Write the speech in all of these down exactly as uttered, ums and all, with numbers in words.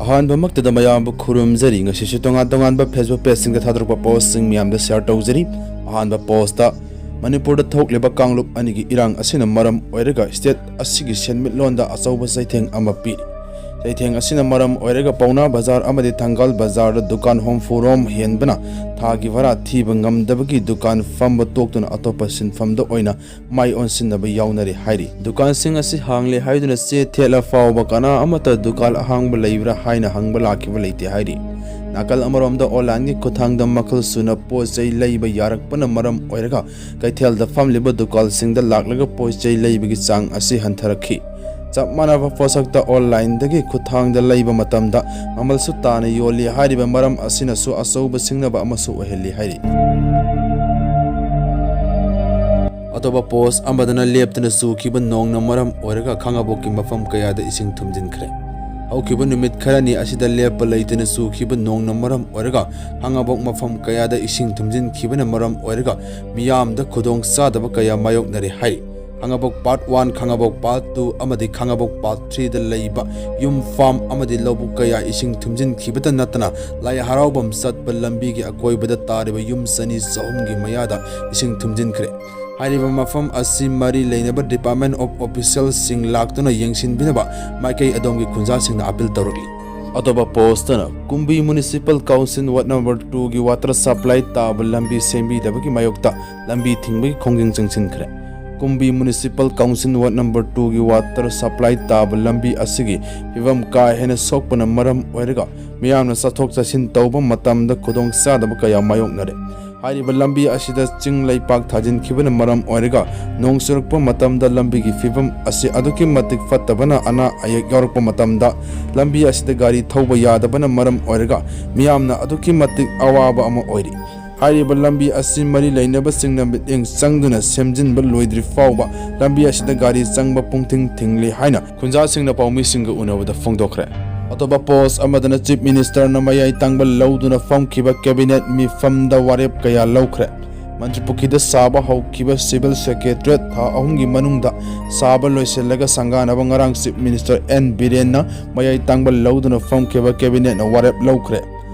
ꯑꯍꯥꯟꯕꯃꯛꯇꯗ ꯃꯌꯥꯝꯕꯨ ꯈꯨꯔꯨꯝꯖꯔꯤ꯫ ꯉꯁꯤꯁꯨ ꯇꯣꯉꯥꯟ ꯇꯣꯉꯥꯟꯕ Facebook pageꯁꯤꯡꯗ ꯊꯥꯗꯣꯔꯛꯄ postꯁꯤꯡ ꯃꯌꯥꯝꯗ share ꯇꯧꯖꯔꯤ꯫ ꯑꯍꯥꯟꯕ postꯇ, ꯃꯅꯤꯄꯨꯔꯗ ꯊꯣꯛꯂꯤꯕ ꯀꯥꯡꯂꯨꯞ ꯑꯅꯤꯒꯤ ꯏꯔꯥꯡ ꯑꯁꯤꯅ ꯃꯔꯝ ꯑꯣꯏꯔꯒ state ꯑꯁꯤꯒꯤ ꯁꯦꯟꯃꯤꯠꯂꯣꯟꯗ ꯑꯆꯧꯕ ꯆꯩꯊꯦꯡ ꯑꯃ ꯄꯤꯔꯤ꯫ ꯆꯩꯊꯦꯡ ꯑꯁꯤꯅ ꯃꯔꯝ ꯑꯣꯏꯔꯒ ꯄꯥꯎꯅꯥ ꯕꯖꯥꯔ ꯑꯃꯗꯤ ꯊꯪꯒꯥꯜ ꯕꯖꯥꯔꯗ ꯗꯨꯀꯥꯟ ꯍꯨꯝꯐꯨ ꯔꯣꯝ ꯍꯦꯟꯕꯅ ꯊꯥꯒꯤ ꯚꯔꯥ ꯊꯤꯕ ꯉꯝꯗꯕꯒꯤ ꯗꯨꯀꯥꯟ ꯐꯝꯕ ꯇꯣꯛꯇꯨꯅ ꯑꯇꯣꯞꯄ ꯁꯤꯟꯐꯝꯗ ꯑꯣꯏꯅ ꯃꯥꯏ ꯑꯣꯟꯁꯤꯟꯅꯕ ꯌꯥꯎꯅꯔꯤ ꯍꯥꯏꯔꯤ꯫ ꯗꯨꯀꯥꯟꯁꯤꯡ ꯑꯁꯤ ꯍꯥꯡꯂꯦ ꯍꯥꯏꯗꯨꯅ ꯆꯦ ꯊꯦꯠꯂ ꯐꯥꯎꯕ ꯀꯅꯥ ꯑꯃꯠꯇ ꯗꯨꯀꯥꯟ ꯑꯍꯥꯡꯕ ꯂꯩꯕ꯭ꯔꯥ ꯍꯥꯏꯅ ꯍꯪꯕ ꯂꯥꯛꯈꯤꯕ ꯂꯩꯇꯦ ꯍꯥꯏꯔꯤ꯫ ꯅꯥꯀꯜ ꯑꯃꯔꯣꯝꯗ onlineꯒꯤ ꯈꯨꯠꯊꯥꯡꯗ ꯃꯈꯜ ꯁꯨꯅ ꯄꯣꯠ ꯆꯩ ꯂꯩꯕ ꯌꯥꯔꯛꯄꯅ ꯃꯔꯝ ꯑꯣꯏꯔꯒ ꯀꯩꯊꯦꯜꯗ ꯐꯝꯂꯤꯕ ꯗꯨꯀꯥꯟꯁꯤꯡꯗ ꯂꯥꯛꯂꯒ ꯄꯣꯠ ꯆꯩ ꯂꯩꯕꯒꯤ ꯆꯥꯡ ꯑꯁꯤ ꯍꯟꯊꯔꯛꯈꯤ꯫ ꯆꯞ ꯃꯥꯟꯅꯕ ꯄꯣꯠꯁꯛꯇ onlineꯗꯒꯤ ꯈꯨꯠꯊꯥꯡꯗ ꯂꯩꯕ ꯃꯇꯝꯗ ꯃꯃꯜꯁꯨ ꯇꯥꯅ ꯌꯣꯜꯂꯤ ꯍꯥꯏꯔꯤꯕ ꯃꯔꯝ ꯑꯁꯤꯅꯁꯨ ꯑꯆꯧꯕ ꯁꯤꯡꯅꯕ ꯑꯃꯁꯨ ꯑꯣꯏꯍꯜꯂꯤ ꯍꯥꯏꯔꯤ꯫ ꯑꯇꯣꯞꯄ post ꯑꯃꯗꯅ ꯂꯦꯞꯇꯅ ꯆꯨꯈꯤꯕ ꯅꯣꯡꯅ ꯃꯔꯝ ꯑꯣꯏꯔꯒ ꯈꯥꯉꯕꯣꯛꯀꯤ ꯃꯐꯝ ꯀꯌꯥꯗ ꯏꯁꯤꯡ ꯊꯨꯝꯖꯤꯟꯈ꯭ꯔꯦ꯫ ꯍꯧꯈꯤꯕ ꯅꯨꯃꯤꯠ ꯈꯔꯅꯤ ꯑꯁꯤꯗ ꯂꯦꯞꯄ ꯂꯩꯇꯅ ꯆꯨꯈꯤꯕ ꯅꯣꯡꯅ ꯃꯔꯝ ꯑꯣꯏꯔꯒ ꯈꯥꯉꯕꯣꯛ ꯃꯐꯝ ꯀꯌꯥꯗ ꯏꯁꯤꯡ ꯊꯨꯝꯖꯤꯟꯈꯤꯕꯅ ꯃꯔꯝ ꯑꯣꯏꯔꯒ ꯃꯤꯌꯥꯝꯗ ꯈꯨꯗꯣꯡ ꯆꯥꯗꯕ ꯀꯌꯥ ꯃꯥꯌꯣꯛꯅꯔꯦ ꯍꯥꯏꯔꯤ꯫ ꯈꯥꯉꯕꯣꯛ part one, ꯈꯥꯉꯕꯣꯛ part two ꯑꯃꯗꯤ ꯈꯥꯉꯕꯣꯛ part threeꯗ ꯂꯩꯕ ꯌꯨꯝ, farm ꯑꯃꯗꯤ ꯂꯧꯕꯨꯛ ꯀꯌꯥ ꯏꯁꯤꯡ ꯊꯨꯝꯖꯤꯟꯈꯤꯕꯇ ꯅꯠꯇꯅ ꯂꯥꯏ ꯍꯔꯥꯎꯐꯝ ꯆꯠꯄ ꯂꯝꯕꯤꯒꯤ ꯑꯀꯣꯏꯕꯗ ꯇꯥꯔꯤꯕ ꯌꯨꯝ ꯆꯅꯤ ꯆꯍꯨꯝꯒꯤ ꯃꯌꯥꯗ ꯏꯁꯤꯡ ꯊꯨꯝꯖꯤꯟꯈ꯭ꯔꯦ꯫ ꯍꯥꯏꯔꯤꯕ ꯃꯐꯝ ꯑꯁꯤ ꯃꯔꯤ ꯂꯩꯅꯕ department of officialꯁꯤꯡ ꯂꯥꯛꯇꯨꯅ ꯌꯦꯡꯁꯤꯟꯕꯤꯅꯕ ꯃꯥꯏꯀꯩ ꯑꯗꯣꯝꯒꯤ ꯈꯨꯟꯖꯥꯁꯤꯡꯅ appeal ꯇꯧꯔꯛꯂꯤ꯫ ꯑꯇꯣꯞꯄ postꯇꯅ ꯀꯨꯝꯕꯤ Municipal Council Ward number twoꯒꯤ water supply ꯇꯥꯕ ꯂꯝꯕꯤ ꯁꯦꯝꯕꯤꯗꯕꯒꯤ ꯃꯥꯌꯣꯛꯇ ꯂꯝꯕꯤ ꯊꯤꯡꯕꯒꯤ ꯈꯣꯡꯖꯪ ꯆꯪꯁꯤꯟꯈ꯭ꯔꯦ꯫ ꯀꯨꯝꯕꯤ Municipal Council Ward number twoꯒꯤ water supply ꯇꯥꯕ ꯂꯝꯕꯤ ꯑꯁꯤꯒꯤ ꯐꯤꯕꯝ ꯀꯥ ꯍꯦꯟꯅ ꯁꯣꯛꯄꯅ ꯃꯔꯝ ꯑꯣꯏꯔꯒ ꯃꯤꯌꯥꯝꯅ ꯆꯠꯊꯣꯛ ꯆꯠꯁꯤꯟ ꯇꯧꯕ ꯃꯇꯝꯗ ꯈꯨꯗꯣꯡ ꯆꯥꯗꯕ ꯀꯌꯥ ꯃꯥꯌꯣꯛꯅꯔꯦ꯫ ꯍꯥꯏꯔꯤꯕ ꯂꯝꯕꯤ ꯑꯁꯤꯗ ꯆꯤꯡ ꯂꯩꯄꯥꯛ ꯊꯥꯖꯤꯟꯈꯤꯕꯅ ꯃꯔꯝ ꯑꯣꯏꯔꯒ ꯅꯣꯡ ꯆꯨꯔꯛꯄ ꯃꯇꯝꯗ ꯂꯝꯕꯤꯒꯤ ꯐꯤꯕꯝ ꯑꯁꯤ ꯑꯗꯨꯛꯀꯤ ꯃꯇꯤꯛ ꯐꯠꯇꯕꯅ ꯑꯅꯥ ꯑꯌꯦꯛ ꯌꯥꯎꯔꯛꯄ ꯃꯇꯝꯗ ꯂꯝꯕꯤ ꯑꯁꯤꯗ ꯒꯥꯔꯤ ꯊꯧꯕ ꯌꯥꯗꯕꯅ ꯃꯔꯝ ꯑꯣꯏꯔꯒ ꯃꯤꯌꯥꯝꯅ ꯑꯗꯨꯛꯀꯤ ꯃꯇꯤꯛ ꯑꯋꯥꯕ ꯑꯃ ꯑꯣꯏꯔꯤ꯫ ꯍꯥꯏꯔꯤꯕ ꯂꯝꯕꯤ ꯑꯁꯤ ꯃꯔꯤ ꯂꯩꯅꯕꯁꯤꯡꯅ ꯃꯤꯠꯌꯦꯡ ꯆꯪꯗꯨꯅ ꯁꯦꯝꯖꯤꯟꯕ ꯂꯣꯏꯗ꯭ꯔꯤ ꯐꯥꯎꯕ ꯂꯝꯕꯤ ꯑꯁꯤꯗ ꯒꯥꯔꯤ ꯆꯪꯕ ꯄꯨꯡꯊꯤꯡ ꯊꯤꯡꯂꯤ ꯍꯥꯏꯅ ꯈꯨꯟꯖꯥꯁꯤꯡꯅ ꯄꯥꯎꯃꯤꯁꯤꯡꯒ ꯎꯅꯕꯗ ꯐꯣꯡꯗꯣꯛꯈ꯭ꯔꯦ꯫ ꯑꯇꯣꯞꯄ post ꯑꯃꯗꯅ Chief Ministerꯅ ꯃꯌꯥꯏ ꯇꯥꯡꯕ ꯂꯧꯗꯨꯅ ꯐꯝꯈꯤꯕ cabinet ꯃꯤꯐꯝꯗ ꯋꯥꯔꯦꯞ ꯀꯌꯥ ꯂꯧꯈ꯭ꯔꯦ꯫ ꯃꯟꯇ꯭ꯔꯤꯄꯨꯈ꯭ꯔꯤꯗ ꯁꯥꯕ ꯍꯧꯈꯤꯕ civil secretariat ꯊꯥ ꯑꯍꯨꯝꯒꯤ ꯃꯅꯨꯡꯗ ꯁꯥꯕ ꯂꯣꯏꯁꯤꯜꯂꯒ ꯁꯪꯒꯥꯅꯕ ꯉꯔꯥꯡ Chief Minister N ꯕꯤꯔꯦꯟꯅ ꯃꯌꯥꯏ ꯇꯥꯡꯕ ꯂꯧꯗꯨꯅ ꯐꯝꯈꯤꯕ cabinetꯅ ꯋꯥꯔꯦꯞ ꯂꯧꯈ꯭ꯔꯦ꯫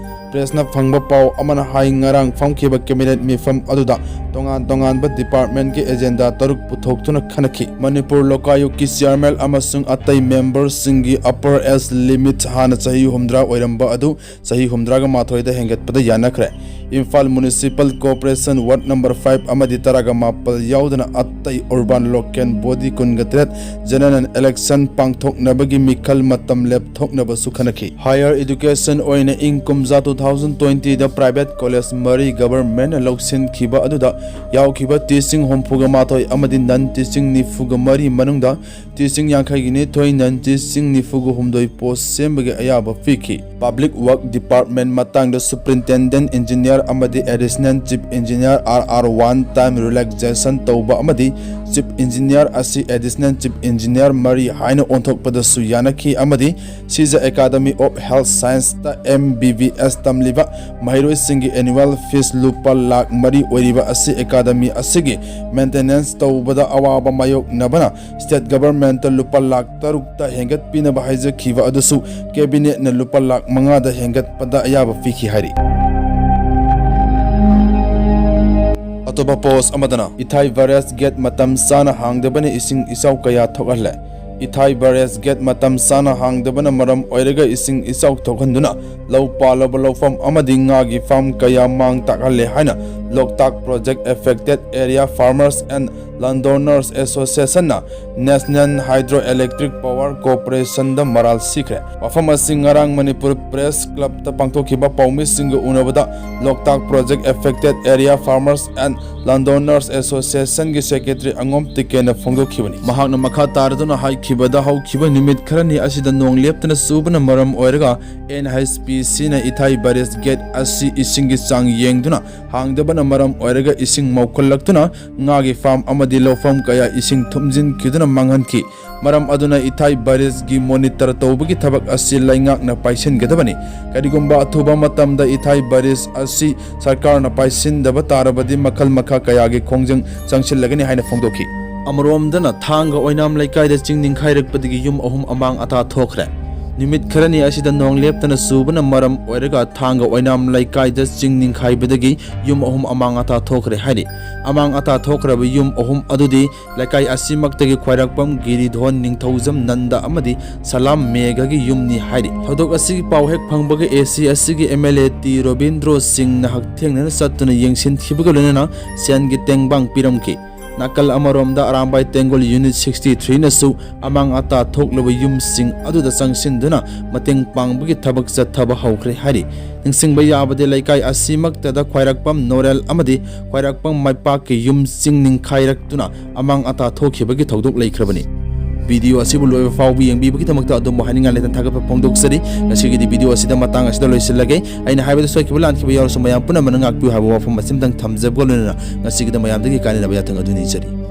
Pressꯅ ꯐꯪꯕ ꯄꯥꯎ ꯑꯃꯅ ꯍꯥꯏ, ꯉꯔꯥꯡ ꯐꯝꯈꯤꯕ cabinet ꯃꯤꯐꯝ ꯑꯗꯨꯗ ꯇꯣꯉꯥꯟ ꯇꯣꯉꯥꯟꯕ departmentꯀꯤ agenda ꯇꯔꯨꯛ ꯄꯨꯊꯣꯛꯇꯨꯅ ꯈꯟꯅꯈꯤ꯫ ꯃꯅꯤꯄꯨꯔ ꯂꯣꯀꯥꯌꯨꯛꯀꯤ chairman ꯑꯃꯁꯨꯡ ꯑꯇꯩ memberꯁꯤꯡꯒꯤ upper age limit ꯍꯥꯟꯅ ꯆꯍꯤ ꯍꯨꯝꯗ꯭ꯔꯥ ꯑꯣꯏꯔꯝꯕ ꯑꯗꯨ ꯆꯍꯤ ꯍꯨꯝꯗ꯭ꯔꯥꯒ ꯃꯥꯊꯣꯏꯗ ꯍꯦꯟꯒꯠꯄꯗ ꯌꯥꯅꯈ꯭ꯔꯦ꯫ Imphal Municipal Corporation Ward number five ꯑꯃꯗꯤ ꯇꯔꯥꯒ ꯃꯥꯄꯜ ꯌꯥꯎꯗꯅ ꯑꯇꯩ urban local body ꯀꯨꯟꯒ ꯇꯔꯦꯠ general election ꯄꯥꯡꯊꯣꯛꯅꯕꯒꯤ ꯃꯤꯈꯜ ꯃꯇꯝ ꯂꯦꯞꯊꯣꯛꯅꯕꯁꯨ ꯈꯟꯅꯈꯤ꯫ Higher education ꯑꯣꯏꯅ ꯏꯪ ꯀꯨꯝꯖꯥ two thousand twentyꯗ private college ꯃꯔꯤ governmentꯅ ꯂꯧꯁꯤꯟꯈꯤꯕ ꯑꯗꯨꯗ ꯌꯥꯎꯈꯤꯕ teaching ꯍꯨꯝꯐꯨꯒ ꯃꯥꯊꯣꯏ ꯑꯃꯗꯤ non teaching ꯅꯤꯐꯨꯒ ꯃꯔꯤ ꯃꯅꯨꯡꯗ teaching ꯌꯥꯡꯈꯩꯒ ꯅꯤꯊꯣꯏ, non teaching ꯅꯤꯐꯨꯒ ꯍꯨꯝꯗꯣꯏ post ꯁꯦꯝꯕꯒꯤ ꯑꯌꯥꯕ ꯄꯤꯈꯤ꯫ Public Work Department ꯃꯇꯥꯡꯗ Superintendent Engineer ꯑꯃꯗꯤ Additional Chief Engineer R R one time relaxation ꯇꯧꯕ ꯑꯃꯗꯤ Chief Engineer ꯑꯁꯤ Additional Chief Engineer ꯃꯔꯤ ꯍꯥꯏꯅ ꯑꯣꯟꯊꯣꯛꯄꯗꯁꯨ ꯌꯥꯅꯈꯤ ꯑꯃꯗꯤ Sija Academy of Health Scienceꯇ M B B S ꯇꯝꯂꯤꯕ ꯃꯍꯩꯔꯣꯏꯁꯤꯡꯒꯤ annual fees ꯂꯨꯄꯥ ꯂꯥꯈ ꯃꯔꯤ ꯑꯣꯏꯔꯤꯕ ꯑꯁꯤ academy ꯑꯁꯤꯒꯤ maintenance ꯇꯧꯕꯗ ꯑꯋꯥꯕ ꯃꯥꯌꯣꯛꯅꯕꯅ state governmentꯇ ꯂꯨꯄꯥ ꯂꯥꯈ ꯇꯔꯨꯛꯇ ꯍꯦꯟꯒꯠꯄꯤꯅꯕ ꯍꯥꯏꯖꯈꯤꯕ ꯑꯗꯨꯁꯨ cabinetꯅ ꯂꯨꯄꯥ ꯂꯥꯈ ꯃꯉꯥꯗ ꯍꯦꯟꯒꯠꯄꯗ ꯑꯌꯥꯕ ꯄꯤꯈꯤ ꯍꯥꯏꯔꯤ꯫ ꯑꯇꯣꯞꯄ post ꯑꯃꯗꯅ ꯏꯊꯥꯏ barrage gate ꯃꯇꯝ ꯆꯥꯅ ꯍꯥꯡꯗꯕꯅ ꯏꯁꯤꯡ ꯏꯆꯥꯎ ꯀꯌꯥ ꯊꯣꯛꯍꯜꯂꯦ꯫ ꯏꯊꯥꯏ barrage gate ꯃꯇꯝ ꯆꯥꯅ ꯍꯥꯡꯗꯕꯅ ꯃꯔꯝ ꯑꯣꯏꯔꯒ ꯏꯁꯤꯡ ꯏꯆꯥꯎ ꯊꯣꯛꯍꯟꯗꯨꯅ ꯂꯧ ꯄꯥꯜꯂꯕ ꯂꯧꯐꯝ ꯑꯃꯗꯤ ꯉꯥꯒꯤ farm ꯀꯌꯥ ꯃꯥꯡ ꯇꯥꯛꯍꯜꯂꯦ ꯍꯥꯏꯅ Loktak Project Affected Area Farmers and Landowners Associationꯅ National Hydroelectric Power Corporationꯗ ꯃꯔꯥꯜ ꯁꯤꯈ꯭ꯔꯦ꯫ ꯋꯥꯐꯝ ꯑꯁꯤ ꯉꯔꯥꯡ ꯃꯅꯤꯄꯨꯔ Press Clubꯇ ꯄꯥꯡꯊꯣꯛꯈꯤꯕ ꯄꯥꯎꯃꯤꯁꯤꯡꯒ ꯎꯅꯕꯗ Loktak Project Affected Area Farmers and Landowners Associationꯒꯤ secretary ꯑꯉꯣꯝ ꯇꯤꯀꯦꯟꯅ ꯐꯣꯡꯗꯣꯛꯈꯤꯕꯅꯤ꯫ ꯃꯍꯥꯛꯅ ꯃꯈꯥ ꯇꯥꯔꯗꯨꯅ ꯍꯥꯏꯈꯤꯕꯗ, ꯍꯧꯈꯤꯕ ꯅꯨꯃꯤꯠ ꯈꯔꯅꯤ ꯑꯁꯤꯗ ꯅꯣꯡ ꯂꯦꯞꯇꯅ ꯆꯨꯕꯅ ꯃꯔꯝ ꯑꯣꯏꯔꯒ N H P Cꯅ ꯏꯊꯥꯏ barrage gate ꯑꯁꯤ ꯏꯁꯤꯡꯒꯤ ꯆꯥꯡ ꯌꯦꯡꯗꯨꯅ ꯍꯥꯡꯗꯕꯅ ꯃꯔꯝ ꯑꯣꯏꯔꯒ ꯏꯁꯤꯡ ꯃꯧꯈꯠꯂꯛꯇꯨꯅ ꯉꯥꯒꯤ ꯐꯥꯔꯝ ꯑꯃꯗꯤ ꯂꯧꯐꯝ ꯀꯌꯥ ꯏꯁꯤꯡ ꯊꯨꯝꯖꯤꯟꯈꯤꯗꯨꯅ ꯃꯥꯡꯍꯟꯈꯤ꯫ ꯃꯔꯝ ꯑꯗꯨꯅ ꯏꯊꯥꯏ ꯕꯥꯔꯤꯁꯀꯤ ꯃꯣꯅꯤꯇꯔ ꯇꯧꯕꯒꯤ ꯊꯕꯛ ꯑꯁꯤ ꯂꯩꯉꯥꯛꯅ ꯄꯥꯏꯁꯤꯟꯒꯗꯕꯅꯤ꯫ ꯀꯔꯤꯒꯨꯝꯕ ꯑꯊꯨꯕ ꯃꯇꯝꯗ ꯏꯊꯥꯏ ꯕꯥꯔꯤꯁ ꯑꯁꯤ ꯁꯔꯀꯥꯔꯅ ꯄꯥꯏꯁꯤꯟꯗꯕ ꯇꯥꯔꯕꯗꯤ ꯃꯈꯜ ꯃꯈꯥ ꯀꯌꯥꯒꯤ ꯈꯣꯡꯖꯪ ꯆꯪꯁꯤꯜꯂꯒꯅꯤ ꯍꯥꯏꯅ ꯐꯣꯡꯗꯣꯛꯈꯤ꯫ ꯑꯃꯔꯣꯝꯗꯅ ꯊꯥꯡꯒ ꯑꯣꯏꯅꯥꯝ ꯂꯩꯀꯥꯏꯗ ꯆꯤꯡ ꯅꯤꯡꯈꯥꯏꯔꯛꯄꯗꯒꯤ ꯌꯨꯝ ꯑꯍꯨꯝ ꯑꯃꯥꯡ ꯑꯇꯥ ꯊꯣꯛꯈ꯭ꯔꯦ꯫ ꯅꯨꯃꯤꯠ ꯈꯔꯅꯤ ꯑꯁꯤꯗ ꯅꯣꯡ ꯂꯦꯞꯇꯅ ꯆꯨꯕꯅ ꯃꯔꯝ ꯑꯣꯏꯔꯒ ꯊꯥꯡꯒ ꯑꯣꯏꯅꯥꯝ ꯂꯩꯀꯥꯏꯗ ꯆꯤꯡ ꯅꯤꯡꯈꯥꯏꯕꯗꯒꯤ ꯌꯨꯝ ꯑꯍꯨꯝ ꯑꯃꯥꯡ ꯑꯇꯥ ꯊꯣꯛꯈ꯭ꯔꯦ ꯍꯥꯏꯔꯤ꯫ ꯑꯃꯥꯡ ꯑꯇꯥ ꯊꯣꯛꯈ꯭ꯔꯕ ꯌꯨꯝ ꯑꯍꯨꯝ ꯑꯗꯨꯗꯤ ꯂꯩꯀꯥꯏ ꯑꯁꯤꯃꯛꯇꯒꯤ ꯈ꯭ꯋꯥꯏꯔꯥꯛꯄꯝ, ꯒꯤꯔꯤꯙꯣꯟ, ꯅꯤꯡꯊꯧꯖꯝ, ꯅꯟꯗ ꯑꯃꯗꯤ ꯁꯂꯥꯝ ꯃꯦꯘꯒꯤ ꯌꯨꯝꯅꯤ ꯍꯥꯏꯔꯤ꯫ ꯊꯧꯗꯣꯛ ꯑꯁꯤꯒꯤ ꯄꯥꯎ ꯍꯦꯛ ꯐꯪꯕꯒ ꯑꯦ ꯁꯤ ꯑꯁꯤꯒꯤ M L A T Robindro ꯁꯤꯡꯅ ꯍꯛꯊꯦꯡꯅꯅ ꯆꯠꯇꯨꯅ ꯌꯦꯡꯁꯤꯟꯈꯤꯕꯒ ꯂꯣꯏꯅꯅ ꯁꯦꯟꯒꯤ ꯇꯦꯡꯕꯥꯡ ꯄꯤꯔꯝꯈꯤ꯫ ꯅꯥꯀꯜ ꯑꯃꯔꯣꯝꯗ ꯑꯔꯥꯝꯕꯥꯏ ꯇꯦꯡꯒꯣꯜ ꯌꯨꯅꯤꯠ ꯁꯤꯛꯁꯇꯤ ꯊ꯭ꯔꯤꯅꯁꯨ ꯑꯃꯥꯡ ꯑꯇꯥ ꯊꯣꯛꯂꯕ ꯌꯨꯝꯁꯤꯡ ꯑꯗꯨꯗ ꯆꯪꯁꯤꯟꯗꯨꯅ ꯃꯇꯦꯡ ꯄꯥꯡꯕꯒꯤ ꯊꯕꯛ ꯆꯠꯊꯕ ꯍꯧꯈ꯭ꯔꯦ ꯍꯥꯏꯔꯤ꯫ ꯅꯤꯡꯁꯤꯡꯕ ꯌꯥꯕꯗꯤ ꯂꯩꯀꯥꯏ ꯑꯁꯤꯃꯛꯇꯗ ꯈ꯭ꯋꯥꯏꯔꯥꯛꯄꯝ ꯅꯣꯔꯦꯜ ꯑꯃꯗꯤ ꯈ꯭ꯋꯥꯏꯔꯥꯛꯄꯝ ꯃꯥꯏꯄꯥꯛꯀꯤ ꯌꯨꯝꯁꯤꯡ ꯅꯤꯡꯈꯥꯏꯔꯛꯇꯨꯅ ꯑꯃꯥꯡ ꯑꯇꯥ ꯊꯣꯛꯈꯤꯕꯒꯤ ꯊꯧꯗꯣꯛ ꯂꯩꯈ꯭ꯔꯕꯅꯤ꯫ ꯚꯤꯗꯤꯑꯣ ꯑꯁꯤꯕꯨ ꯂꯣꯏꯕ ꯐꯥꯎꯕ ꯌꯦꯡꯕꯤꯕꯒꯤꯗꯃꯛꯇ ꯑꯗꯣꯝꯕꯨ ꯍꯥꯏꯅꯤꯡꯉꯥꯏ ꯂꯩꯇꯅ ꯊꯥꯒꯠꯄ ꯐꯣꯡꯗꯣꯛꯆꯔꯤ꯫ ꯉꯁꯤꯒꯤꯗꯤ ꯚꯤꯗꯤꯑꯣ ꯑꯁꯤꯗ ꯃꯇꯥꯡ ꯑꯁꯤꯗ ꯂꯣꯏꯁꯤꯜꯂꯒꯦ꯫ ꯑꯩꯅ ꯍꯥꯏꯕꯗ ꯁꯣꯏꯈꯤꯕ ꯂꯥꯟꯈꯤꯕ ꯌꯥꯎꯔꯁꯨ ꯃꯌꯥꯝ ꯄꯨꯝꯅꯃꯛꯅ ꯉꯥꯛꯄꯤꯌꯨ ꯍꯥꯏꯕ ꯋꯥꯐꯝ ꯑꯁꯤꯃꯇꯪ ꯊꯝꯖꯕꯒ ꯂꯣꯏꯅꯅ ꯉꯁꯤꯒꯤꯗ ꯃꯌꯥꯝꯗꯒꯤ ꯀꯥꯏꯅꯅꯕ ꯌꯥꯊꯪ ꯑꯗꯨ ꯅꯤꯖꯔꯤ꯫